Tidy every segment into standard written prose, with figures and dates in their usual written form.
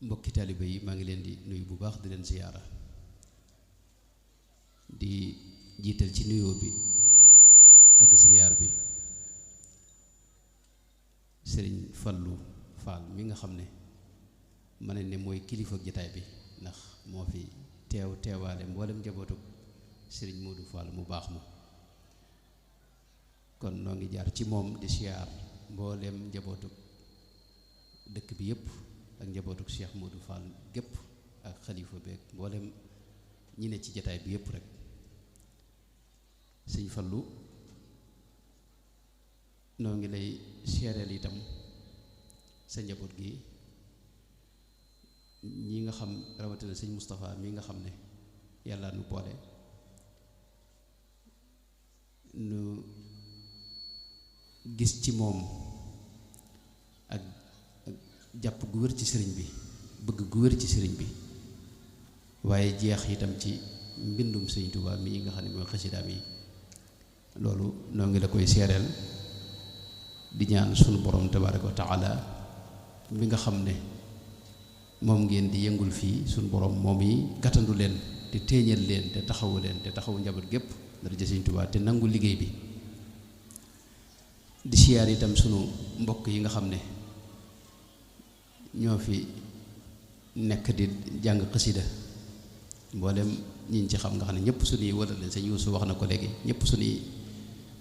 mbokki taaliba yi maa ngi leen di nuyu bu baax di leen ziyaara di jiital ci nuyoo bi ak ziyaar bi sëriñ Fallu Faal mi nga xam ne ma ne mooy kilifa jataay bi ndax moo fi teewaale mboolem njabootu sëriñ Moodu Faal mu baax ma kon noo ngi jaar ci moom di ziyaar mboolem njabootu dëkk bi yépp ak njabootu Cheikh Modou Fall gépp ak xalifa beeg mboolem ñi ne ci jataay bi yépp rek sëñ Fallu noo ngi lay seereel itam sa njaboot gi ñi nga xam rawatina sëñ Moustapha mi nga xam ne yàlla nu boole nu gis ci moom ak jàpp gu wér ci sëriñ bi bëgg gu wér ci sëriñ bi waaye jeex itam ci mbindum sëriñ Tuubaa mi nga xam ne mooy xasidaam yi loolu noo ngi la koy seereel di ñaan sunu borom tabaaraka wa taala mi nga xam ne moom ngeen di yëngul fii sunu borom moom yi gàttandu leen te téeñal leen te taxawu leen te taxawu njaboot gépp dara ja sëriñ Tuubaa te nangu liggéey bi di siyaar itam sunu mbokk yi nga xam ne ñoo fi nekk di jàng xasida mboolem ñiñ ci xam nga xam ne ñëpp suñuy wëlëre lañ sëñ Yuusu wax na ko léegi ñëpp suñuy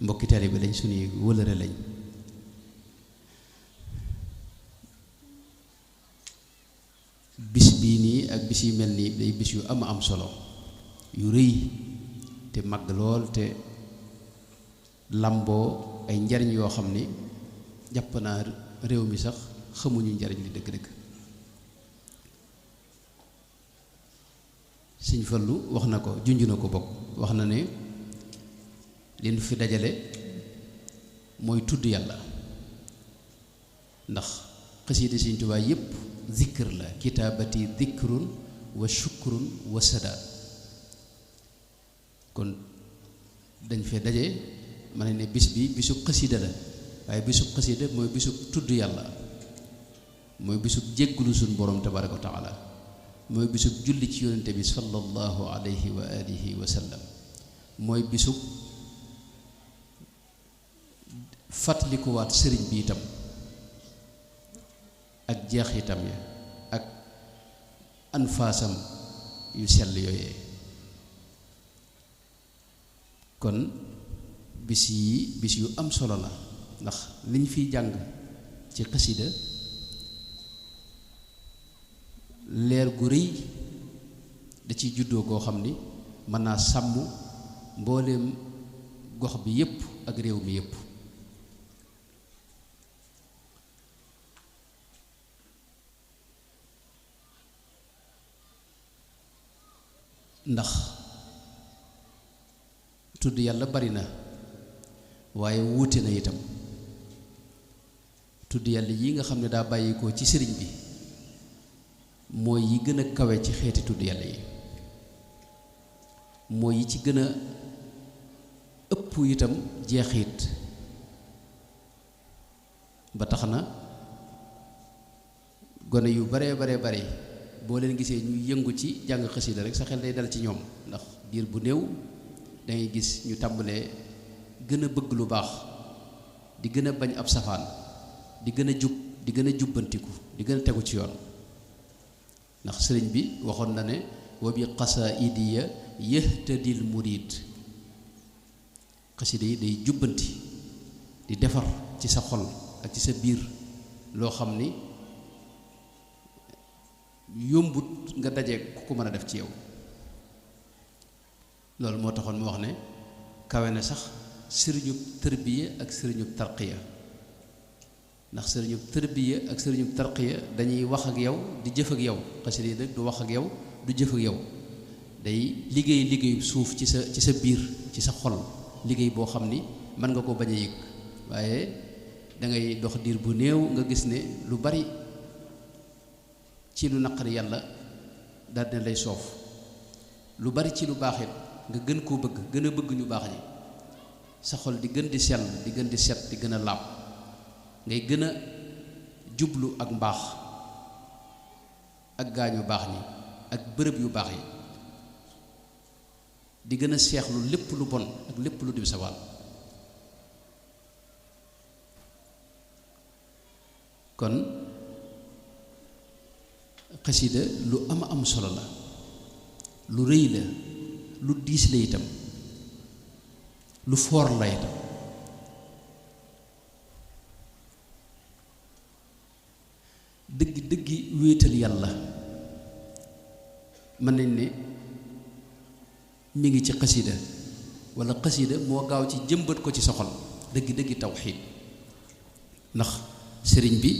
mbokki taalibe lañ suñuy wëlëre lañ bis bii nii ak bis yu mel nii day bis yu am solo yu rëy te màgg lool te lamboo ay njariñ yoo xam ni jàpp naa réew mi sax xamuñu njariñ li dëgg-dëgg sëñ Fallu wax na ko junj na ko bokk wax na ne li nu fi dajale mooy tudd yàlla ndax xasiida sëñ Tuubaa yépp zikr la kitaabati zikrun wa shukrun wa sada kon dañ fee daje ma ne bis bi bisub xasiida la waaye bisub xasiida mooy bisub tudd yàlla mooy bisub jéggulu suñ borom tabaraka wa taala mooy bisub julli ci yonente bi sallallahu alayhi wa alihi wa sallam mooy bisub fàttalikuwaat sëriñ bi itam ak jeexitam ya ak anfaasam yu sell yooyee kon bis yu am solo la ndax liñ fiy jàng ci xasida leer gu rëy da ciy juddoo koo xam ni mën naa sàmm mbooleem gox bi yépp ak réew mi yépp ndax tudd yàlla bari na waaye wuute na itam tudd yàlla yi nga xam ne daa bàyyikoo ci sëriñ bi mooy yi gën a kawe ci xeeti tudd yàlla yi mooy yi ci gën a ëpp itam jeexit ba tax na gone yu bare boo leen gisee ñu yëngu ci jàng xasida rek sa xel day dal ci ñoom ndax diir bu néew dangay gis ñu tàmbalee gën a bëgg lu baax di gën a bañ ab safaan di gën a jub di gën a jubbantiku di gën a tegu ci yoon ndax sëriñ bi waxoon na ne wa bi qasaaidiya yahtadil murid xasida yi day jubbanti di defar ci sa xol ak ci sa biir loo xam ni yombut nga daje ku ko mën a def ci yow loolu moo taxoon mu wax ne kawe na sax sëriñub tërbiya ak sëriñub tarqiya ndax sëriñub tërbiya ak sëriñub tarqiya dañuy wax ak yow di jëf ak yow xasida yi nag du wax ak yow du jëf ak yow day liggéeyu suuf ci sa biir ci sa xol liggéey boo xam ni mën nga ko bañ a yëg waaye dangay dox diir bu néew nga gis ne lu bari ci lu naqari yàlla daal dina lay soof lu bari ci lu baaxit nga gën koo bëgg gën a bëgg ñu baax ñi sa xol di gën di sell di gën di set di gën a laab ngay gën a jublu ak mbaax ak gaañu baax ñi ak bërëb yu baax yi di gën a seexlu lépp lu bon ak lépp lu dim sawal kon xasida lu am solo la lu rëy la lu diis la itam lu foor la itam dëggi wéetal yàlla mën nañ ne mi ngi ci xasida walla xasida moo gaaw ci jëmbat ko ci soxol dëggi tawxiid ndax sëriñ bi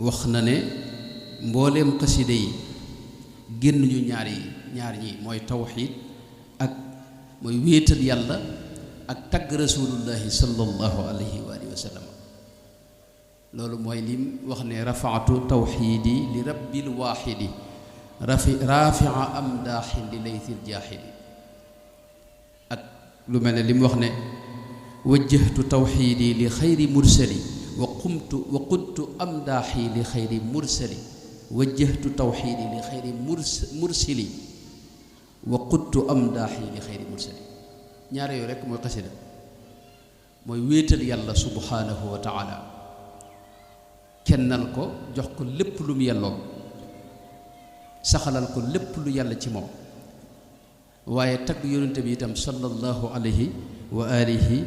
wax na ne mbooleem xasida yi génn ñu ñaar ñi mooy tawxiid ak mooy wéetal yàlla ak tagg rasulullahi sallallahu alayhi wa alihi wa sallam loolu mooy lim wax ne rafaatu tawxiidi li rabbil waaxidi rafia amdaaxin li laytil jaaxidi ak lu mel ne lim wax ne wajjahtu tawxiidi li xayri mursali wa qudtu amdaaxi li xayri mursali wajjahtu tawxiidi li xayri mursili wa qudtu amdaaxi li xayri mursali ñaare yooyu rekk mooy xasida mooy wéetal yàlla subhaanahu wa taala kennal ko jox ko lépp lu mu yelloo saxalal ko lépp lu yàlla ci moom waaye tagg yonente bi itam sallallahu alayhi wa alihi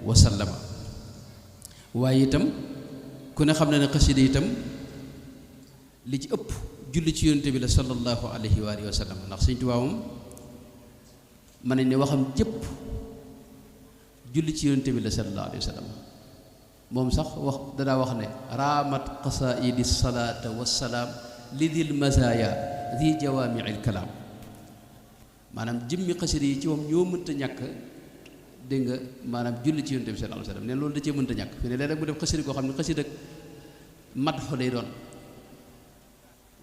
wa sallama waaye itam ku ne xam ne xasida itam li ci ëpp julli ci yonente bi la sallallahu alayhi wa alihi wa sallama ndax Sëñ Tuubaa moom mën nañ ne waxam jëpp julli ci yonente bi la sallallahu alayhi wa sallama moom sax wax danaa wax ne raamat qasaidi salaata wassalaam li dil mazaaya di jawaamiil kalaam maanaam jëmmi xasida yi ci moom ñoo mënta ñàkk dégg nga maanaam julli ci yonent bi sallallahu alayhi wa sallam ne loolu da cee mënta ñàkk fi ne léeg-léeg mu def xasida koo xam ne xasida madxu lay doon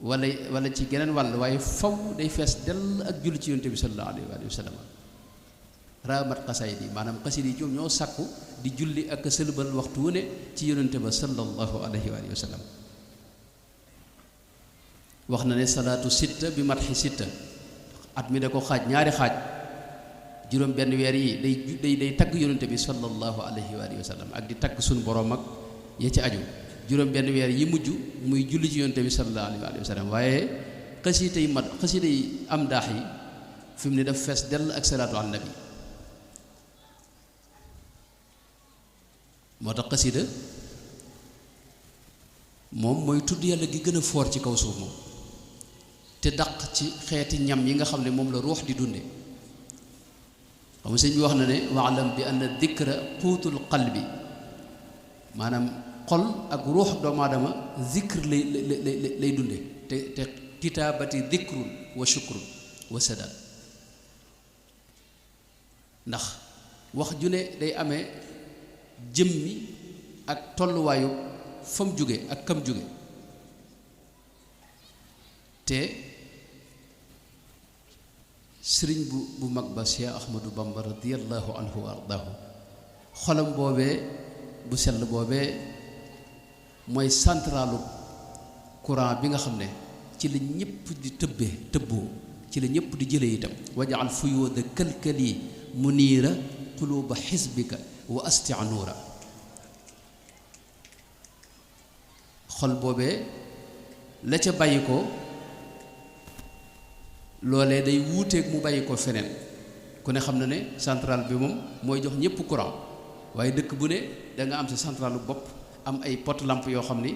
wala ci geneen wàll waaye faw day fees dell ak julli ci yonent bi sallallahu alayhi wa sallam raamat xasaayid yi maanaam xasida yi ci moom ñoo sàkku di julli ak sëlbal waxtu wu ne ci yonente ba sallallahu alayhi wa sallam wax na ne salaatu sitta bi matxi sitta at mi da ko xaaj ñaari xaaj juróom benn weer yi day tagg yonente bi sallallahu alayhi wa sallam ak di tagg suñu borom ak ya ci aju juróom benn weer yi mujj muy julli ci yonente bi sallallahu alayhi wa sallam waaye xasida yi am daax yi fi mu ne daf fees dell ak salaatu ala nabi moo tax xasida moom mooy tudd yàlla gi gën a foor ci kaw suuf moom te daq ci xeeti ñam yi nga xam ne moom la ruux di dunde xam nga sëñ bi wax na ne waalam bi anna dikra quutul qalbi maanaam xol ak ruux doomu aadama zikr lay dunde te kitaabati dikrun wa shukrun wa sadad ndax wax ju ne day amee jëmmi ak tolluwaayu fa mu jóge ak kam jóge te sëriñ bu mag ba Cheikh Ahmadou Bamba radiyallahu anhu wa ardaahu xolam boobee bu sell boobee mooy centralu courant bi nga xam ne ci la ñëpp di tëbboo ci la ñëpp di jëlee itam wajaal fuyooda kalkali muniira quluba xisbika wa astia nuura xol boobee la ca bàyyi ko loolee day wuuteeg mu bàyyi ko feneen ku ne xam na ne centrale bi moom mooy jox ñëpp courant waaye dëkk bu ne da nga am sa centralu bopp am ay pot lampe yoo xam ni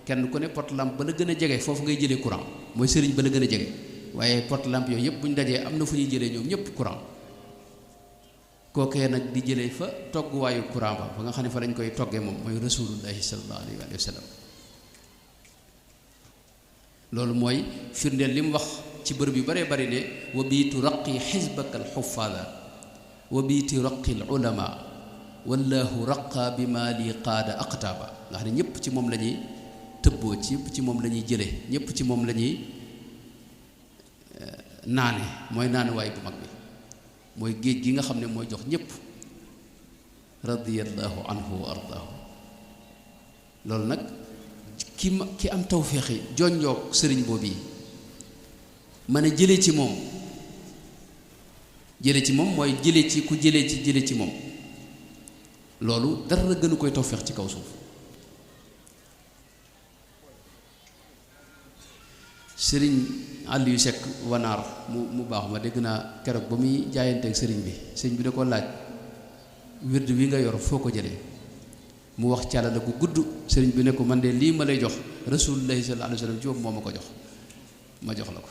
kenn ku ne pot lampe ba la gën a jege foofu ngay jëlee courant mooy sëriñ ba la gën a jege waaye pot lampe yooyu yëpp bu ñu dajee am na fu ñuy jëlee ñoom ñëpp courant kookee nag di jëlee fa togguwaayu courant ba nga xam ne fa lañ koy toggee moom mooy rasulullahi sallallahu alayhi wa sallam loolu mooy firndeel li mu wax ci bërëb yu baree bari ne wa biitu raqi xisbaka alxufaada wa biiti raqi al ulama wallahu raqa bi ma li qaada aqtaaba nga xam ne ñëpp ci moom la ñuy tëbboo ci moom la ñuy jëlee ñëpp ci moom la ñuy naane mooy naanuwaay bu mag bi mooy géej gi nga xam ne mooy jox ñëpp radiyallahu anhu wa ardaahu loolu nag ki am tawféexi jonjoog sëriñ boobu yi mën a jële ci moom mooy jële ci ku jële ci moom loolu dara gënu koy tawféex ci kaw suuf. sëriñ Aliou Seck wanaar mu baax ma dégg naa keroog ba muy jaayanteeg sëriñ bi da ko laaj wird wi nga yor foo ko jëlee mu wax càlla la gu gudd sëriñ bi ne ko man de lii ma lay jox rasulullahi sallallahu alayhi wa sallam ci bopp moo ma ko jox ma jox la ko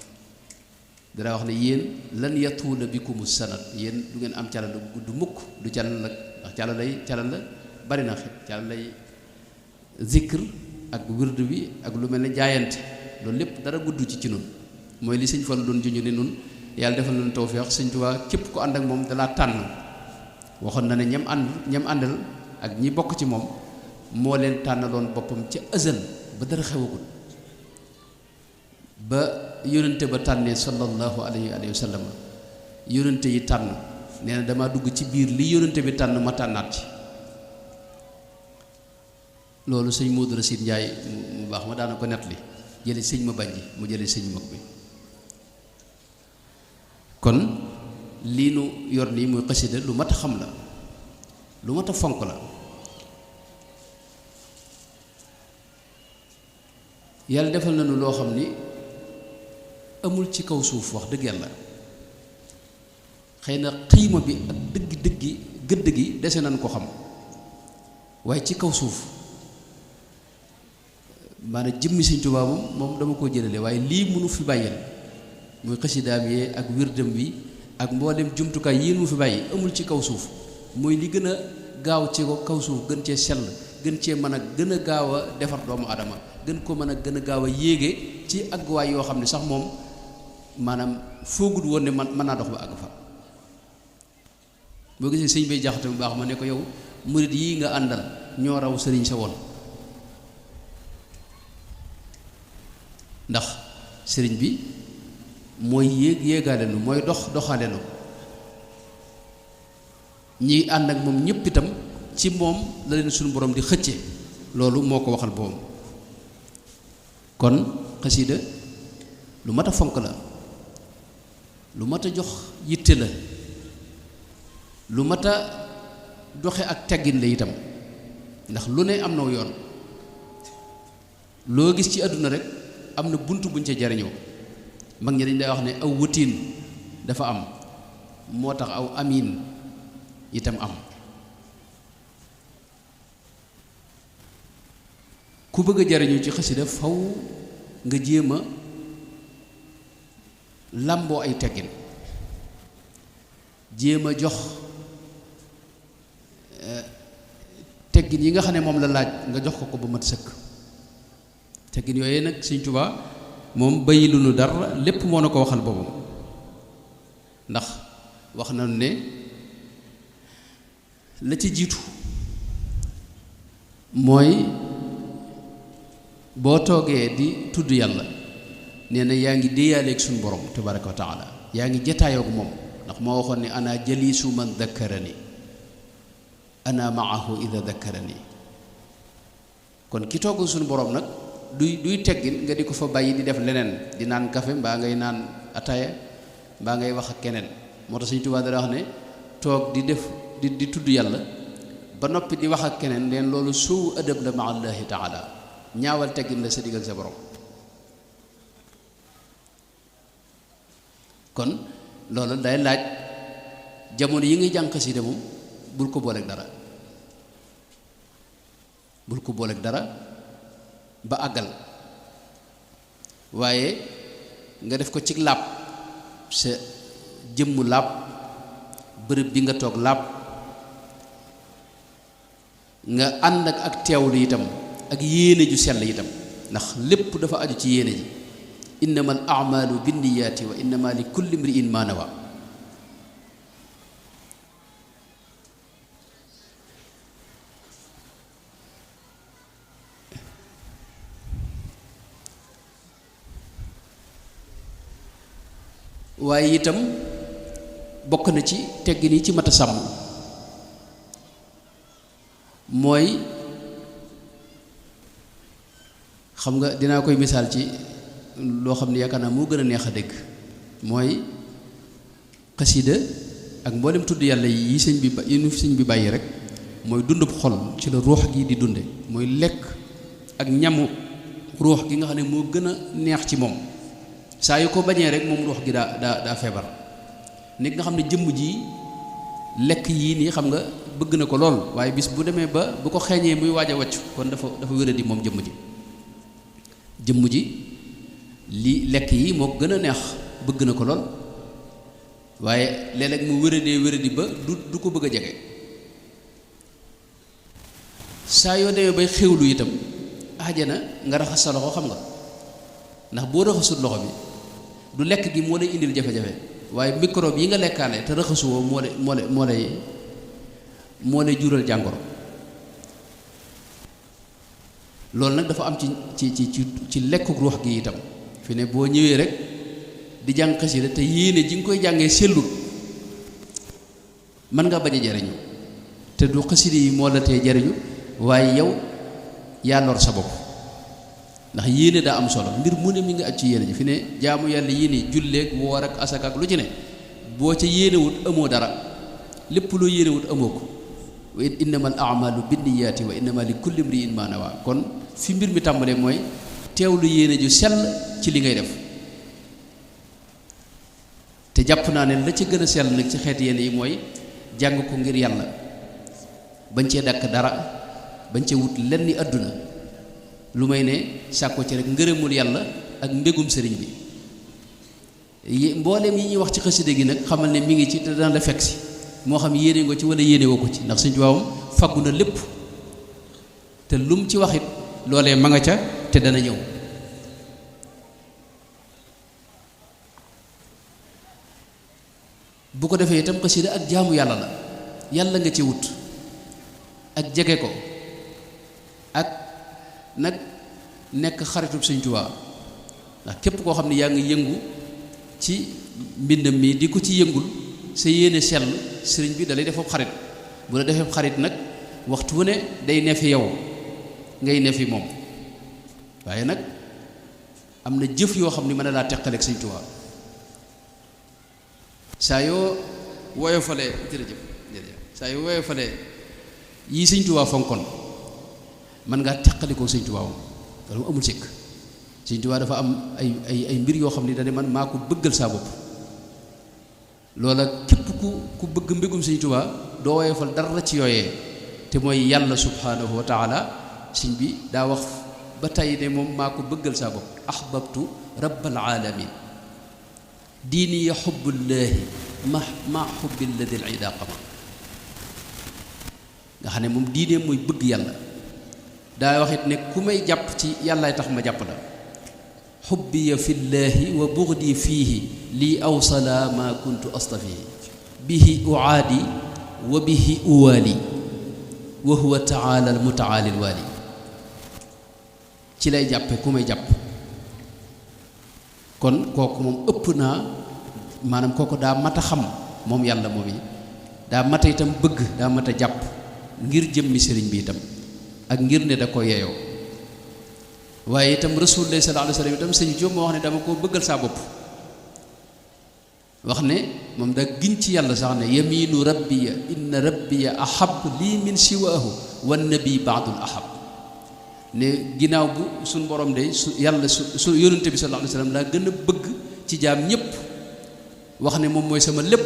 dara wax ne yéen lan yatuula bikumu sanad yéen du ngeen am càlla la gu gudd mukk du càlla la ndax càlla la bari na càlla lay zikr ak wird bi ak lu mel ne jaayante loolu lépp dara gudd ci nun mooy li sëñ Fallu doon junj ne nun yàlla defal nañu tawfeex sëñ Tuubaa képp ku ànd ak moom dalaa tànn waxoon na ne ñam àndal ak ñi bokk ci moom moo leen tànnaloon boppam ca ëzal ba dara xewagul ba yónnante ba tànnee sallallahu alayhi wa sallam yónnante yi tànn nee na damaa dugg ci biir li yónnante bi tànn ma tànnaat ci loolu sëñ Modou Racine Ndiaye mu baax ma daana ko nettali jële sëñ ma bànji mu jële sëñ mag bi kon lii nu yor nii muy xasida lu mat a xam la lu mat a fonk la yàlla defal nañu loo xam ni amul ci kaw suuf wax dëgg yàlla xëy na xiima bi ak dëggi gëdd gi dese nañ ko xam waaye ci kaw suuf maanaam jëmmi Sëñ Tuubaa moom dama koo jëlale waaye lii mënu fi bàyyil muy xasidaam yee ak wirdam wi ak mboolem jumtukaay yii mu fi bàyyi amul ci kaw suuf mooy li gën a gaaw ci kaw suuf gën cee sell gën cee mën a gën a gaaw a defar doomu adama gën ko mën a gën a gaaw a yéege ci àgguwaay yoo xam ne sax moom maanaam foogul woon ne mën naa dox ba àgg fa boo gisee sëñ bay jaxate bu baax ma ne ko yow murit yii nga àndal ñoo raw sëriñ sa woon ndax sëriñ bi mooy yéegaale nu mooy doxaale nu ñi ànd ak moom ñëpp itam ci moom la leen suñu borom di xëcce loolu moo ko waxal boom kon xasida lu mat a fonk la lu mat a jox yitte la lu mat a doxe ak teggin la itam ndax lu ne am na yoon loo gis ci àdduna rek am na bunt buñ ca jariñoo mag ñi dañ day wax ne aw wutiin dafa am moo tax aw amiin itam am ku bëgg a jariñu ci xasida faw nga jéem a làmboo ay teggin jéem a jox teggin yi nga xam ne moom la laaj nga jox ko ba mat sëkk teggin yooyu nag Sëñ Tuubaa moom bayi lu nu dara lépp moo na ko waxal boppam ndax wax nañu ne la ci jiitu mooy boo toogee di tudd yàlla nee na yaa ngi déeyaaleeg suñu borom tabaraka wa taala yaa ngi jataayoog moom ndax moo waxoon ne ana jaliisu man dakkarani ana maahu ida dakkarani kon ki toog suñu borom nag duy teggin nga di ko fa bàyyi di def leneen di naan kafe mbaa ngay naan ataaya mbaa ngay wax ak keneen moo tax Sëñ Tuubaa dara wax ne toog di def di tudd yàlla ba noppi di wax ak keneen leen loolu suu adab la ma allahi taala ñaawal teggin la sa digg ak sa borom kon loolu day laaj jamono yi ngay jàng xasida moom bul ko booleeg dara ba àggal waaye nga def ko ci làpp sa jëmmu làpp bërëb bi nga toog làpp nga ànd ak teewlu itam ak yéene ju sell itam ndax lépp dafa aju ci yéene ji innama al a'malu binniyaati wa innama li kulli imri'in ma nawa waaye itam bokk na ci teggin yi ci mat a sàmm mooy xam nga dinaa koy misaal ci loo xam ne yaakaar naa moo gën a neex a dégg mooy xasida ak mboolem tudd yàlla yi sëñ bi yi nu sëñ bi bàyyi rek mooy dundub xol ci la ruux gi di dunde mooy lekk ak ñamu ruux gi nga xam ne moo gën a neex ci moom saa yu ko bañee rek moom ruux gi daa feebar nit nga xam ne jëmm ji lekk yii nii xam nga bëgg na ko lool waaye bis bu demee ba bu ko xeeñee muy waaj a wàcc kon dafa wéradi moom jëmm ji li lekk yi moo gën a neex bëgg na ko lool waaye léeg-léeg mu wéradi ba du ko bëgg a jege saa yoo demee bay xewlu itam ajana nga raxas sa loxo xam nga ndax boo raxasut loxo bi du lekk gi moo lay indil jafe-jafe waaye microbe yi nga lekkaale te raxasuwoo moo lay jural jàngoro loolu nag dafa am ci lekku ruux gi itam fi ne boo ñëwee rek di jàng xasida te yéene ji nga koy jàngee sellut mën nga bañ a jariñu te du xasida yi moo la tee jariñu waaye yow yaa lor sa bopp ndax yéene daa am solo mbir mu ne mi nga aj ci yéene ji fi ne jaamu yàlla yéene julleek woor ak asaka ak lu ci ne boo ca yéenewut amoo dara lépp loo yéenewut amoo ko wa innamal a'malu binniyaati wa innama li kulli imri'in ma nawa kon fi mbir mi tàmbalee mooy teewlu yéene ju sell ci li ngay def te jàpp naa ne la ca gën a sell nag ci xeet yéene yi mooy jàng ko ngir yàlla bañ cee dàkk dara bañ cee wut lenn àdduna lu may ne sàkko ci rek ngërëmul yàlla ak mbégum sëriñ bi mbooleem yi ñuy wax ci xasida gi nag xamal ne mi ngi ci te dana la fekk si moo xam yéene nga ci wala yéene woo ko ci ndax Sëriñ Tuubaa faggu na lépp te lum ci waxit loolee ma nga ca te dana ñëw bu ko defee itam xasida ak jaamu yàlla la yàlla nga ci wut ak jege ko ak nag nekk xaritub Sëriñ Tuubaa ndax képp koo xam ne yaa ngi yëngu ci mbindam mi di ko ci yëngul sa yéene sell sëriñ bi da lay defab xarit bu la defee xarit nag waxtu wu ne day ne fi yow ngay ne fi moom waaye nag am na jëf yoo xam ne mën na laa teqaleeg Sëriñ Tuubaa saa yoo woyofalee jërëjëf saa yoo woyofalee yii Sëriñ Tuubaa fonkoon mën ngaa teqalikoo Sëriñ Tuubaa moom loolu mu amul sikk Sëriñ Tuubaa dafa am ay mbir yoo xam ne dane man maa ko bëggal saa bopp loola képp ku bëgg mbégum Sëriñ Tuubaa doo woyofal dara ci yooyee te mooy yàlla subhanahu wa taala sëñ bi daa wax ba tey ne moom maa ko bëggal saa bopp ahbabtu rabbal alamin diini ya xubbullaahi ma xubbi lladi l ida qama nga xam ne moom diineem mooy bëgg yàlla daa wax it ne ku may jàpp ci yàllaay tax ma jàpp la xubbiya fi llaahi wa bugdi fiihi lii awsala ma kuntu astafihi bihi uaadi wa bihi uwaali wa huwa taala al mutaali al waali ci lay jàppe ku may jàpp kon kooku moom ëpp naa maanaam kooku daa mat a xam moom yàlla moom yi daa mat a itam bëgg daa mat a jàpp ngir jëmmi sëriñ bi itam ak ngir ne da ko yeyoo waaye itam rasulullah sallallahu alayhi wa sallam itam sëñ Jóob moo wax ne dama koo bëggal saa bopp wax ne moom da giñ ci yàlla sax ne yaminu rabbiya inna rabbiya ahab lii min siwaahu wan nabi baadul ahab ne ginnaaw bu suñ borom de su yàlla su yonente bi sallallahu alayhi wa sallam laa gën a bëgg ci jaam ñépp wax ne moom mooy sama lépp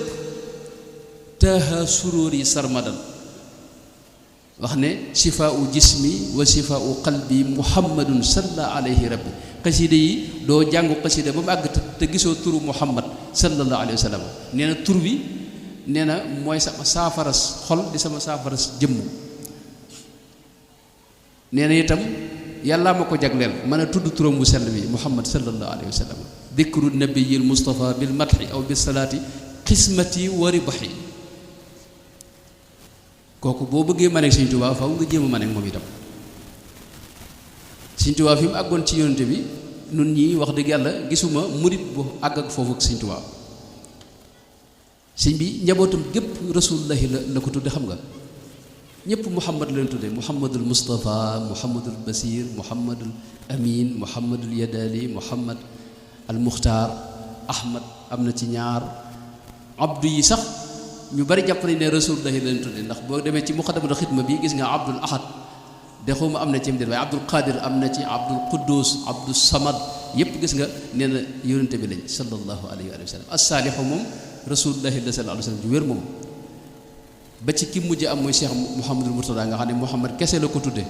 taaha suróori sarmadan wax ne sifaau jismi wa sifaau qalbi muhammadun salla alayhi rabbi xasida yi doo jàngu xasida ba mu àgg te gisoo turu muhammad sallallahu alayhi wa sallam nee na tur bi nee na mooy sama saafaras xol di sama saafaras jëmm nee na itam yàllaa ma ko jagleel mën a tudd turam bu sell bi muhammad sallallahu alayhi wa sallam dikru nabiyil mustafa bil madhi aw bis salaati xismati wa ribahi kooku boo bëggee maneeg Sëriñ Tuubaa faw nga jéem a maneeg moom itam Sëriñ Tuubaa fi mu àggoon ci yonente bi nun ñii wax dëgg yàlla gisuma murit bu àgg ak foofu ak Sëriñ Tuubaa sëñ bi njabootam gépp rasulullahi la ko tudde xam nga ñëpp Muhammad leen tuddee Muhammadul Mustafa Muhammadul Basir Muhammadul Amin Muhammadul Yadali Muhammad al Muxtaar Ahmad am na ci ñaar abdu yi sax ñu bari jàpp nañ ne Rasulullahi leen tuddee ndax boo demee ci muqaddamatul xidma bi gis nga Abdul Ahad dexuma am na ci waaye Abdul Qadir am na ci Abdul Quddus Abdul Samad yëpp gis nga nee na yonente bi lañ sallallahu alayhi wa sallam as-saalihu moom Rasulullahi sallallahu alayhi wa sallam ju wér moom ba ci ki mujj am mooy Cheikh Mouhamadul Mourtada nga xam ne Mouhamad kese la ko tudde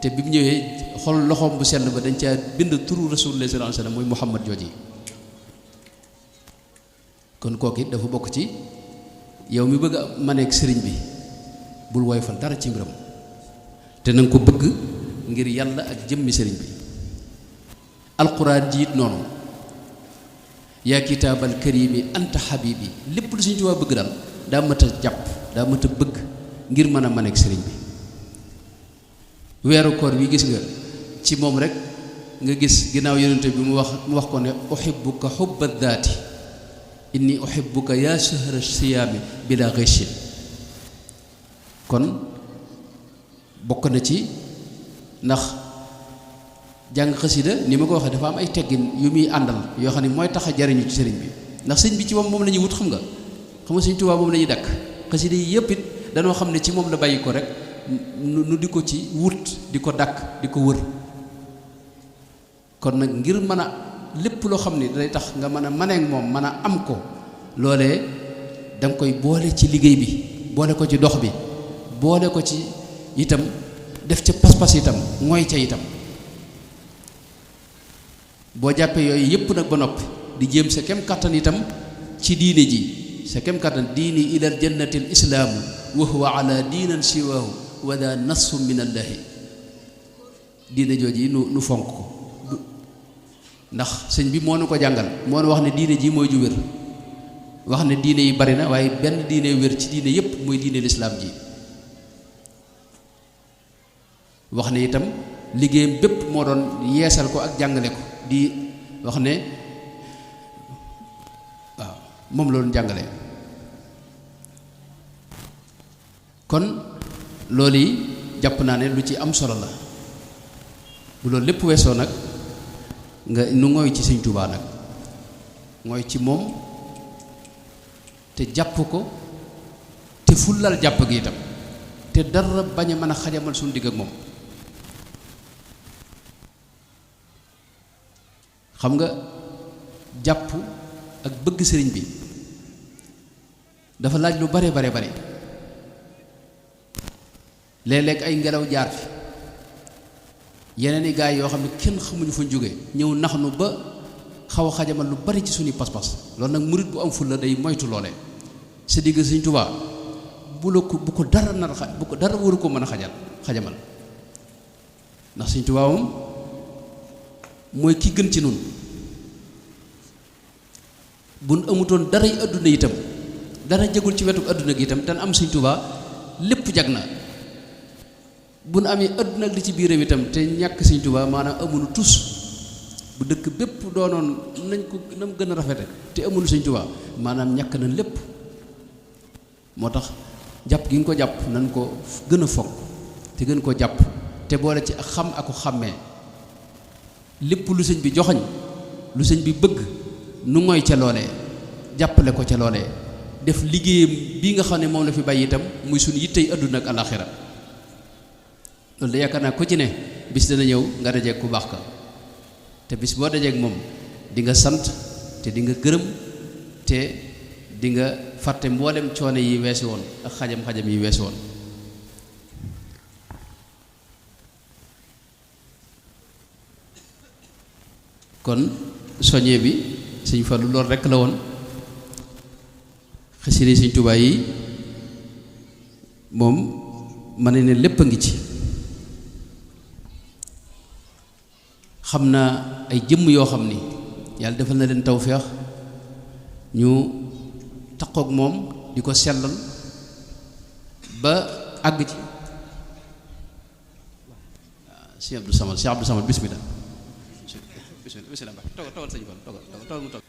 te bi mu ñëwee xol loxoom bu sell ba dañ caa bind turu Rasulullah sallallahu alayhi wasallam mooy Mouhamad jooji kon kooku it dafa bokk ci yow mi bëgg a maneeg sëriñ bi bul woyofal dara ci mbiram te na nga ko bëgg ngir yàlla ak jëmmi sëriñ bi alquran jiit noonu yaa kitaabal karimi anta habibi lépp lu Sëriñ Tuubaa bëgg daal daa mat a jàpp daa mat a bëgg ngir mën a maneeg sëriñ bi weeru koor bi gis nga ci moom rek nga gis ginnaaw yonente bi mu wax ko ne uhibbuka hubba daati inni uhibbuka yaa shahra siyaami bila ghishin kon bokk na ci ndax jàng xasida ni ma ko waxee dafa am ay teggin yu muy àndal yoo xam ne mooy tax a jariñu ci sëriñ bi ndax sëñ bi ci moom la ñuy wut xam nga Sëñ Tuubaa moom la ñuy dakk xasida yi yëpp it danoo xam ne ci moom la bàyyi ko rek nu di ko ci wut di ko dakk di ko wër kon nag ngir mën a lépp loo xam ne day tax nga mën a maneeg moom mën a am ko loolee danga koy boole ci liggéey bi boole ko ci dox bi boole ko ci itam def ca pas-pas itam mooy ca itam boo jàppee yooyu yëpp nag ba noppi di jéem sa kem kattan itam ci diine ji sa kem kattan diini ilal jannatil islaamu wa huwa ala diinan siwaahu wa daa nassu min allahi diine jooji nu fonk ko ndax sëñ bi moo nu ko jàngal moo nu wax ne diine ji mooy ju wér wax ne diine yi bari na waaye benn diine wér ci diine yépp mooy diine lislaam ji wax ne itam liggéeyam bépp moo doon yeesal ko ak jàngale ko di wax ne waaw moom la doon jàngale kon loolu yi jàpp naa ne lu ci am solo la bu loolu lépp weesoo nag nga nu ngooy ci Sëñ Tuubaa nag ngooy ci moom te jàpp ko te fullal jàpp gi itam te dara bañ a mën a xajamal suñu digg ak moom xam nga jàpp ak bëgg sëriñ bi dafa laaj lu bare léeg-léeg ay ngelaw jaar fi yeneen i gaay yoo xam ne kenn xamuñu fuñ jógee ñëw nax nu ba xaw a xajamal lu bari ci suñu pas-pas loolu nag murit bu am ful la day moytu loole sa digg Sëñ Tuubaa bu ko dara nar bu ko dara waru ko mën a xajamal ndax Sëñ Tuubaa moom mooy ki gën ci nun buñ amutoon daray àdduna itam dara jagul ci wetu àdduna gi itam te am Sëñ Tuubaa lépp jag na bu nu amee àdduna ak li ci biiram itam te ñàkk Sëñ Tuubaa maanaam amuñu tus bu dëkk bépp doonoon nañ ko na mu gën a rafete te amuñu Sëñ Tuubaa maanaam ñàkk nañ lépp moo tax jàpp gi nga ko jàpp nañ ko gën a fonk te gën ko jàpp te boole ci ak xam ak xàmmee lépp lu sëñ bi joxoñ lu sëñ bi bëgg nu ngoy ca loolee jàppale ko ca loolee def liggéeyam bii nga xam ne moom la fi bàyyi itam muy suñu yittey àdduna ak alaxira loolu de yaakaar naa ko ci ne bis dana ñëw nga dajeeg ku baax ka te bis boo dajeeg moom di nga sant te di nga gërëm te di nga fàtte mboolem coono yi weesu woon ak xajam-xajam yi weesu woon kon soññee bi Sëñ Fallu loolu rekk la woon xasida Sëñ Tuubaa yi moom mën ne lépp a ngi ci xam naa ay jëmm yoo xam ni yàlla defal na leen tawféex ñu taqoog moom di ko sellal ba àgg ci Cheikh Abdou Samad bismillah toogal sëñ Fall toogal mu toog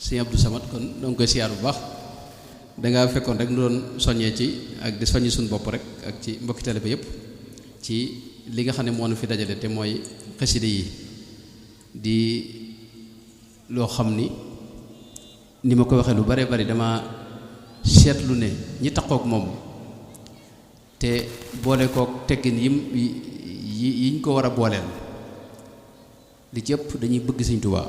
Sëñ Abdou Samad kon danga koy siyaar bu baax dangaa fekkoon rek nu doon soññee ci ak di soññi suñu bopp rek ak ci mbokki taalibe yépp ci li nga xam ne moo nu fi dajale te mooy xasida yi di loo xam ni ma ko waxee lu bare bari dama seetlu ne ñi takkook moom te boole kook teggin yiñ ko war a booleel li ci ëpp dañuy bëgg Sëñ Tuubaa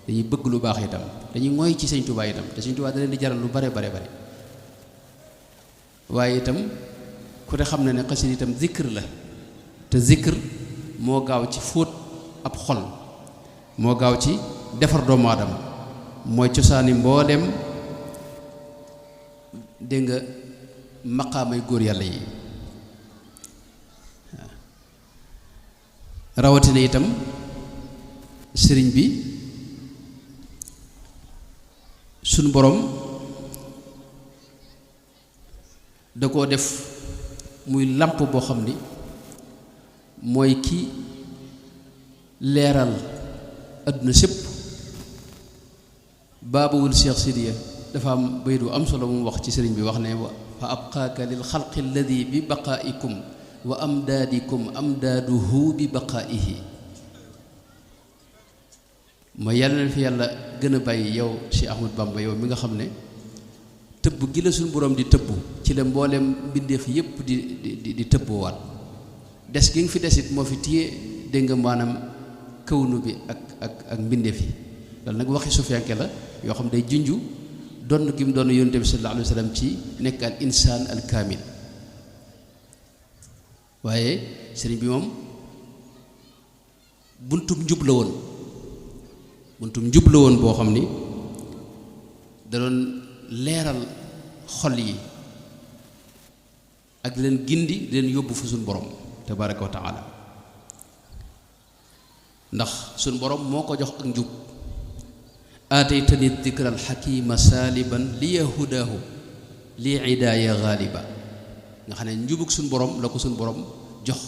dañuy bëgg lu baax itam dañuy ngoy ci Sëñ Tuubaa itam te Sëñ Tuubaa da leen di jaral lu bare bare bare waaye itam ku ne xam na ne xasida itam zikr la te zikr moo gaaw ci fóot ab xol moo gaaw ci defar doomu aadama mooy cosaani mboolem dégg nga maqaamay góor yàlla yi rawatina itam sëriñ bi suñ borom da koo def muy làmp boo xam ni mooy ki leeral adduna sépp baabawul Cheikh Sidiya dafa am baydu am solo mu wax ci sëriñ bi wax ne fa abqaaka lil xalqi alladi bi baqaaikum wa amdaadikum amdaaduhu bi baqaaihi mooy yàlla na fi yàlla gën a bàyyi yow Cheikh Ahmad Bamba yow mi nga xam ne tëbb gi la suñu borom di tëbb ci la mboolem mbindeef yépp di tëbbuwaat des gi nga fi desit moo fi téye dégg nga maanaam kawnu bi ak mbindeef yi loolu nag waxi sufiyanke la yoo xam day junju donn gi mu doon yonent bi sallallahu alayhi wa sallam ci nekk al insaan al kaamil waaye sëriñ bi moom buntum njub la woon boo xam ni da doon leeral xol yi ak leen gindi leen yóbbu fa suñu borom tabaraka wa taala ndax suñu borom moo ko jox ak njub aataytani dikra alxakima saaliban li yahudaahu li idaaya gaaliba nga xam ne njubug suñu borom la ko suñu borom jox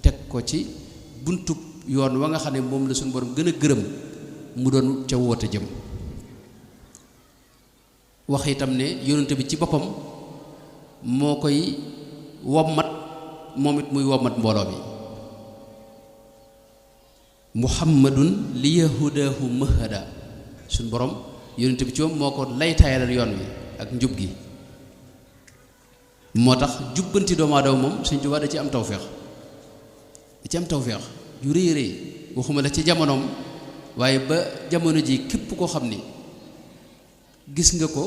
teg ko ci buntub yoon wa nga xam ne moom la suñu borom gën a gërëm mu doon ca woote jëm wax itam ne yonent bi ci boppam moo koy wommat moom it muy wommat mbooloo mi muhammadun li yahudaahu mahada suñ borom yonent bi ci moom moo ko laytaayalal yoon wi ak njub gi moo tax jubbanti doomu aadama moom Sëñ Tuubaa da ci am tawféex ju rëy rëy waxuma la ci jamonoom waaye ba jamono ji képp koo xam ni gis nga ko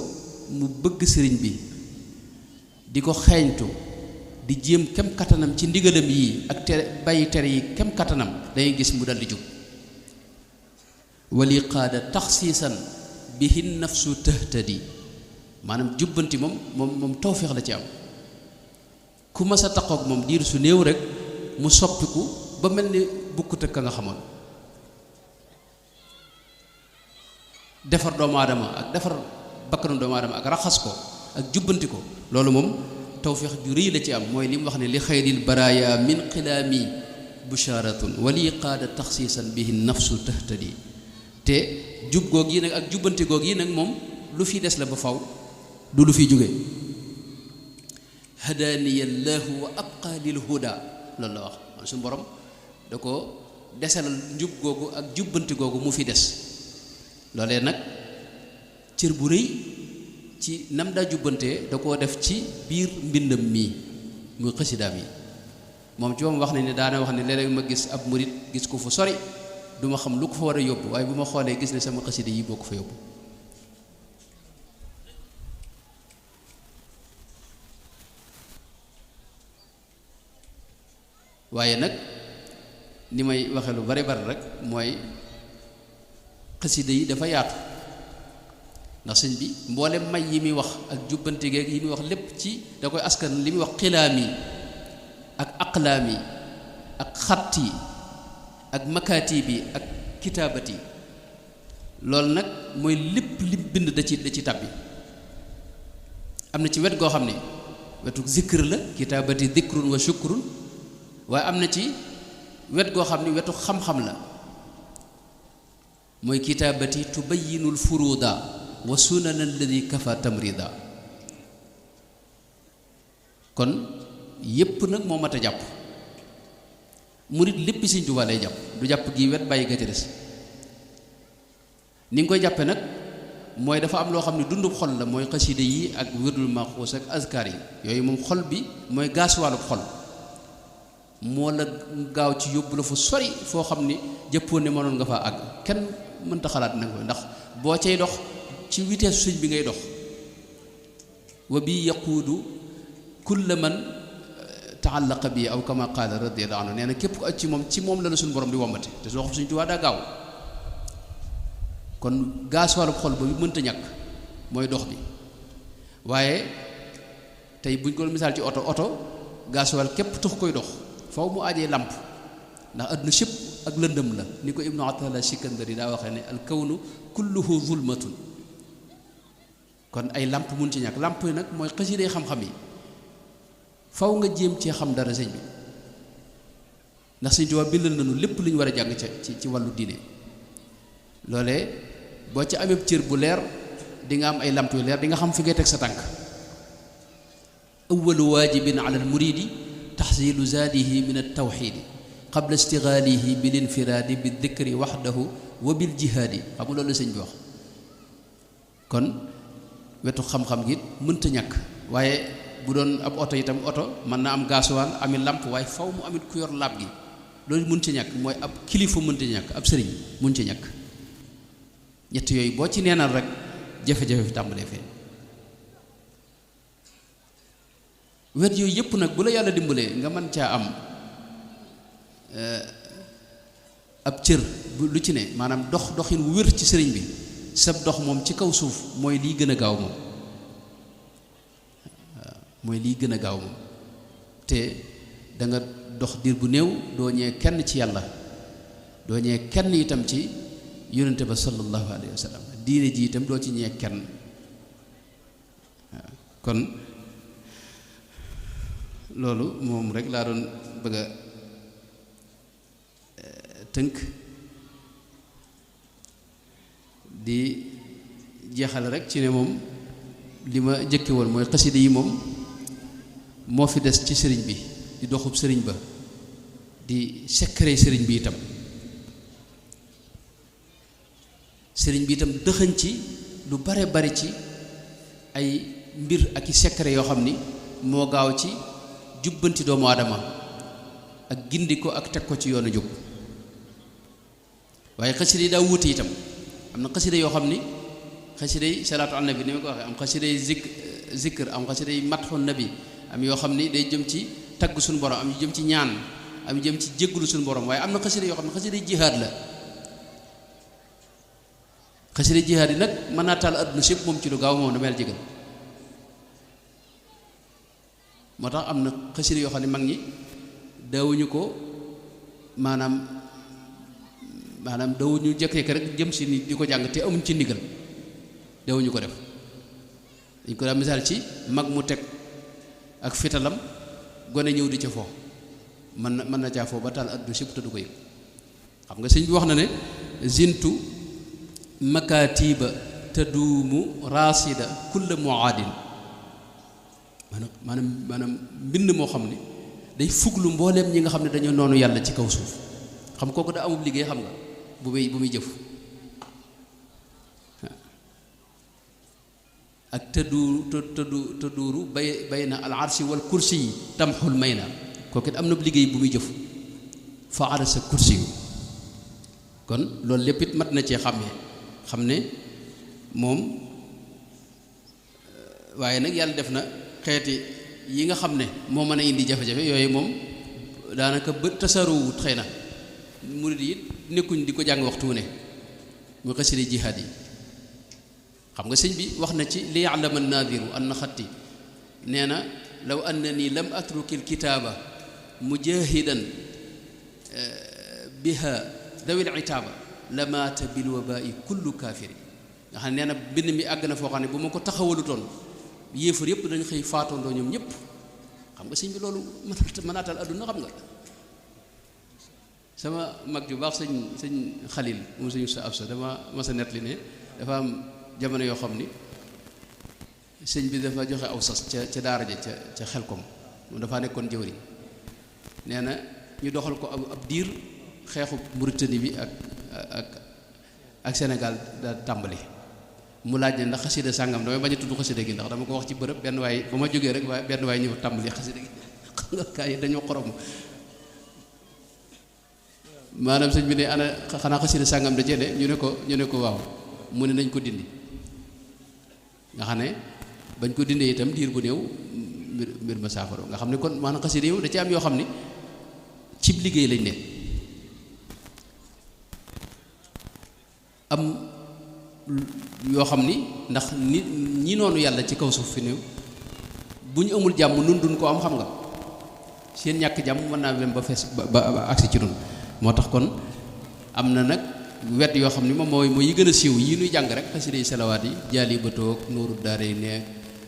mu bëgg sëriñ bi di ko xeeñtu di jéem kem kattanam ci ndigalam yii ak tere bàyyi tere yi kem kattanam dangay gis mu dal di jub wali qaada taxsiisan bihi nafsu tahtadi maanaam jubbanti moom tawféex la ci am ku mas a taqoog moom diir su néew rek mu soppiku ba mel ni bukkut ak ka nga xamoon defar doomu aadama ak defar bakkanu doomu aadama ak raxas ko ak jubbanti ko loolu moom tawféex ju rëy la ci am mooy li mu wax ne li xayril baraaya min xilaami busharatun wali qaada taxsiisan bihi nafsu tahtadi te jub goog yi nag ak jubbanti goog yi nag moom lu fi des la ba faw du lu fi jóge hadaaniyallahu wa abqa lil huda loolu la wax man suñu borom da ko desalal njub googu ak jubbanti googu mu fi des loolee nag cër bu rëy ci nam daa jubbantee da koo def ci biir mbindam mii muy xasidaam yi moom ci moom wax nañ ne daana wax ne léeg-léeg ma gis ab murit gis ko fu sori du ma xam lu ko fa war a yóbbu waaye bu ma xoolee gis ne sama xasida yi boo ko fa yóbbu waaye nag ni may waxe lu bari bari rek mooy xasida yi dafa yaatu ndax sëñ bi mboolem may yi muy wax ak jubbante geeg yi muy wax lépp ci da koy askan li muy wax xilaami ak aqlaami ak xatti ak makaatibi ak kitaabati loolu nag mooy lépp lim bind da ci tàbbi am na ci wet goo xam ne wetu zikr la kitaabati zikrun wa shukrun waaye am na ci wet goo xam ne wetu xam-xam la mooy kitaabati tubayyinul furuda wa sunan alladi kafa tamrida kon yépp nag moo mat a jàpp murit lépp Sëñ Tuubaa lay jàpp du jàpp gi wet bàyyi ga ca des ni nga koy jàppe nag mooy dafa am loo xam ne dundub xol la mooy xaside yi ak wirdul maxuus ak azkar yi yooyu moom xol bi mooy gaasuwaalub xol moo la gaaw ci yóbbu la fu sori foo xam ni jëppoon ne mënoon nga faa àgg kenn mënta xalaat nag ndax boo cay dox ci vitesse sëñ bi ngay dox wa bi yaquudu kulla man taallaqa bi aw kama qaala radiyallahu anhu nee na képp ko aj ci moom la la suñu borom di wombate te soo xam Sëñ Tuubaa daa gaaw kon gaasuwaalub xol ba bi mënta ñàkk mooy dox bi waaye tey buñ ko misaal ci oto gaasuwaal képp tax koy dox faw mu aajee làmp ndax àdduna sépp ak lëndëm la ni ko ibnu atala sikandari daa waxee ne al kawnu kulluhu zulmatun kon ay làmp mun ci ñàkk làmp yi nag mooy xasiidee xam-xam yi faw nga jéem cee xam dara sëñ bi ndax Sëñ Tuubaa bindal nañu lépp lu ñu war a jàng ci wàllu diine loolee boo ci amee cër bu leer di nga am ay làmp yu leer di nga xam fi ngay teg sa tànk awwalu waajibin ala al muridi taxsilu zaadihi min al tawxiidi qabla istigaalihi bil infiraadi bi dikri waxdahu wa bil jihaadi xam nga loolu la sëñ bi wax kon wetu xam-xam gi mënta ñàkk waaye bu doon ab oto itam oto mën na am gaasuwaan ami làmp waaye faw mu amit ku yor laab gi loolu mën ci ñàkk mooy ab kilifa mën ci ñàkk ab sëriñ mën ci ñàkk ñett yooyu boo ci neenal rek jafe-jafe fi tàmbalee fee wet yooyu yëpp nag bu la yàlla dimbalee nga mën caa am ab cër bu lu ci ne maanaam doxin wu wér ci sëriñ bi sab dox moom ci kaw suuf mooy lii gën a gaaw moom mooy lii gën a gaaw moom te da nga dox diir bu néew doo ñee kenn ci yàlla doo ñee kenn itam ci yonente ba sallallahu alayhi wa sallam diine ji itam doo ci ñee kenn waaw kon loolu moom rek laa doon bëgg a tënk di jeexal rek ci ne moom li ma jëkke woon mooy xasida yi moom moo fi des ci sëriñ bi di doxub sëriñ ba di secret sëriñ bi itam sëriñ bi itam dëxëñ ci lu bare bari ci ay mbir ak i secret yoo xam ni moo gaaw ci jubbanti doomu aadama ak gindi ko ak teg ko ci yoonu jóg waaye xasida yi daa wuute itam am na xasida yoo xam ni xasida yi salaatu ala nabi ni ma ko waxee am xasida yi zikr am xasida yi matxu nabi am yoo xam ni day jëm ci tagg suñu borom am yu jëm ci ñaan am yu jëm ci jéggulu suñu borom waaye am na xasida yoo xam ne xasida yi jihaad la xasida jihaad yi nag mën naa taal adduna sépp moom ci lu gaaw moom dama yàlla jégal moo tax am na xasida yoo xam ne mag ñi daawuñu ko maanaam daawuñu jëkkee rek jëm si ni di ko jàng te amuñ ci ndigal daawuñu ko def dañ ko daa misaal ci mag mu teg ak fitalam gone ñëw di ca foo mën na caa foo ba taal adduna sépp te du ko yëg xam nga sëñ bi wax na ne zintu makaatiba taduumu raasida kulla muaadin maanaam mbind moo xam ne day fuglu mbooleem ñi nga xam ne dañoo noonu yàlla ci kaw suuf xam kooku daa amub liggéey xam nga bu muy jëf ak tëduuru bayna al arshi wal kursi yi tamxul may na kooku it am na liggéey bu muy jëf fa arasa kursi yu kon loolu lépp it mat na cee xam ne moom waaye nag yàlla def na xeeti yi nga xam ne moo mën a indi jafe-jafe yooyu moom daanaka ba tasaaroowut xëy na murid yi nekkuñ di ko jàng waxtu wu ne mu xasida jihaad yi xam nga sëñ bi wax na ci li ya'lama an-naadiru anna xatti nee na law annani lam atruki al-kitaaba mujahidan biha dawil itaaba la maata bil wabaa'i kullu kaafiri nga xam ne nee na bind mi àgg na foo xam ne bu ma ko taxawalutoon yéefar yëpp dañ xëy faatoondoo ñoom ñëpp xam nga sëñ bi loolu mënaatal adduna xam nga sama mag ju baax sëñ xalil moom sëñ sa ab sa dama mas a nettali ne dafa am jamono yoo xam ni sëñ bi dafa joxe aw sas ca daara ja ca xelkom moom dafaa nekkoon jëwriñ nee na ñu doxal ko ab diir xeexu Mauritanie bi ak Sénégal da tàmbali mu laaj ne ndax xasida sàngam damay bañ a tudd xasida gi ndax dama ko wax ci bërëb benn waay ba ma jógee rek waaye benn waay ñëw tàmbali xasida gi xam nga kaa yi dañoo xorom maanaam sëñ bi ne ana xanaa xasida sàngam da cee ne ñu ne ko waaw mu ne nañ ko dindi nga xam ne bañ ko dindee itam diir bu néew mbir ma saafaro nga xam ne kon maanaam xasida yi da ci am yoo xam ni cib liggéey lañ ne am yoo xam ni ndax nit ñi noonu yàlla ci kaw suuf fi néew bu ñu amul jàmm nun duñ ko am xam nga seen ñàkk jàmm mën naa dem ba fees ba agsi ci nun moo tax kon am na nag wet yoo xam ni moom mooy yi gën a siiw yi ñuy jàng rek xasida yi salawaat yi jaali ba toog nooru daare ne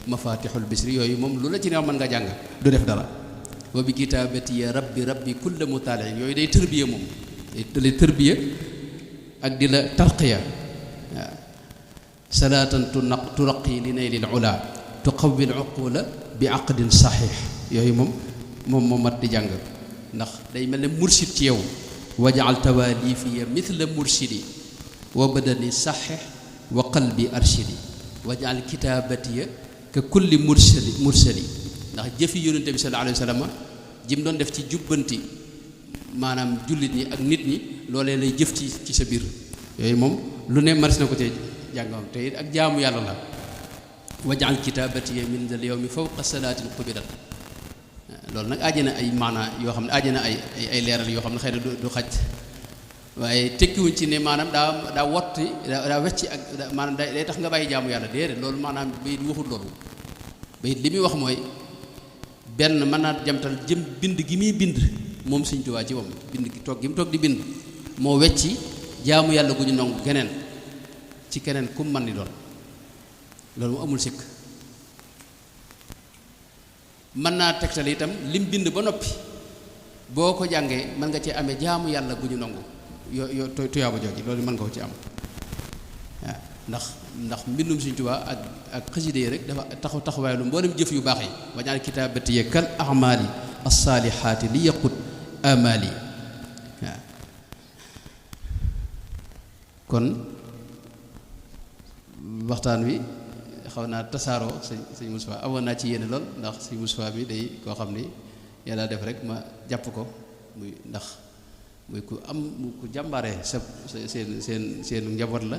mafatixul bisri yooyu moom lu la ci neex mën nga jàng du def dara wa bi kitaabati ya rabbi kulla mutaaliin yooyu day tërbiya moom day tërbiya ak di la tarqiya waaw salaatan turaqi li naylil ula tuqawwil uqula bi aqdin saxiix yooyu moom mat di jàng ndax day mel ne mursid ci yow wajaal tawaalifiya mithla mursidi wa badani saxix wa qalbi arshidi wajaal kitaabatiya ka kulli mursali ndax jëfi yonente bi sallallahu alayhi wa sallam jim doon def ci jubbanti maanaam jullit ñi ak nit ñi loolee lay jëf ci sa biir yooyu moom lu ne maris na ko te jàngam te it ak jaamu yàlla la wajaal kitaabatiya min dal yawmi fawqa salaatin qubilat loolu nag aaje na ay maanaa yoo xam ne aaje na ay leeral yoo xam ne xëy na du xaj waaye tekkiwuñ ci ne maanaam daa wotti daa wecci ak maanaam day tax nga bàyyi jaamu yàlla déedéet loolu maanaam bayit waxul loolu bayit li muy wax mooy benn mën naa jamtal jëm bind gi muy bind moom Sëñ Tuubaa ci moom bind gi toog gi mu toog di bind moo wecci jaamu yàlla gu ñu nangu keneen ci keneen kum man ni doon loolu mu amul sikk mën naa tegtal itam lim bind ba noppi boo ko jàngee mën nga cee amee jaamu yàlla gu ñu nangu yoo tuyaaba jooji loolu mën nga ko ci am waaw ndax mbindum Sëñ Tuubaa ak xasida yi rek dafa taxawaay lu mboolem jëf yu baax yi wajaal kitaabati kal a'maali as-saalihaati li yaqut amali waaw kon waxtaan wi xaw naa tasaaroo sëñ Moustapha amoon naa ci yéene lool ndax sëñ Moustapha bi day koo xam ni yàlla def rek ma jàpp ko muy ndax muy ku am ku jàmbaare seen njaboot la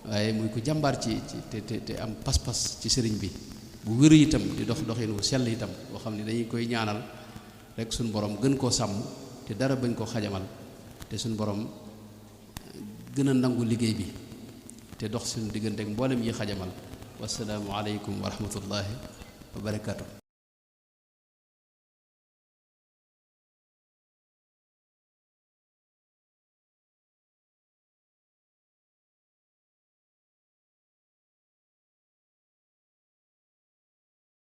waaye muy ku jàmbaar ci te am pas-pas ci sëriñ bi bu wéru itam di dox doxin wu sell itam boo xam ne dañuy koy ñaanal rek suñu borom gën koo sàmm te dara bañ koo xajamal te suñu borom gën a nangu liggéey bi te dox suñu diggante ak mboolem yi xajamal wasalaamu aleykum wa rahmatullahi wa barakatuh